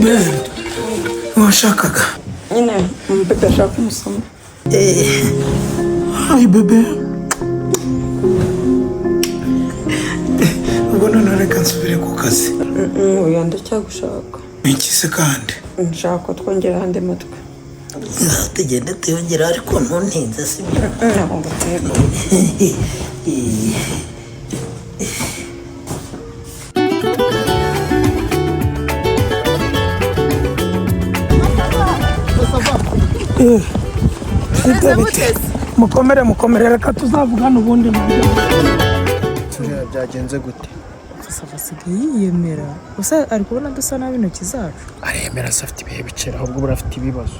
Be, washakaga? Nyine umubebe ashaka kumusoma. Hi bebe. Ubwo noneho reka nsubire ku kazi. Oya, ndacyagushaka. Iki se kandi? Nshaka ko twongera andi matwi. Tugende tuyongera, ariko ntuntinze, sibyo? Ntabwo ngutera. Bite bite? Mukomere mukomere, reka tuzavugane ubundi nabyo. Tureba byagenze gute? Sava asigaye yiyemera gusa, ari kubona dusa nabi intoki zacu. Aremera se? Afite ibihe bicera, ahubwo buriya afite ibibazo.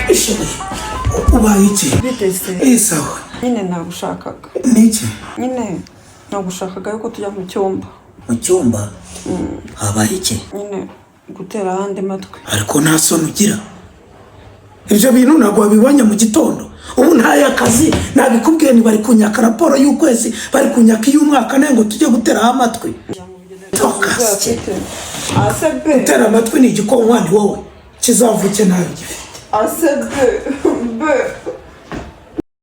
Ishuri, ubaye iki? Bite se? Isawa. Nyine nagushakaga. Ni iki? Nyine nagushakaga yuko tujya mu cyumba. Mu cyumba habaye iki? Nyine gutera ahandi matwi. Ariko nta soni ugira? Ibyo bintu ntabwo wabibonye mu gitondo? Ubu ntaye akazi, nabikubwiye, ni bari kunyaka raporo y'ukwezi, bari kunyaka iy'umwaka, nawe ngo tujye guteraho amatwi. Tokasye. Ase be. Gutera amatwi ni igikonkwa, ni wowe kizavuke nawe gifite. Ase be be.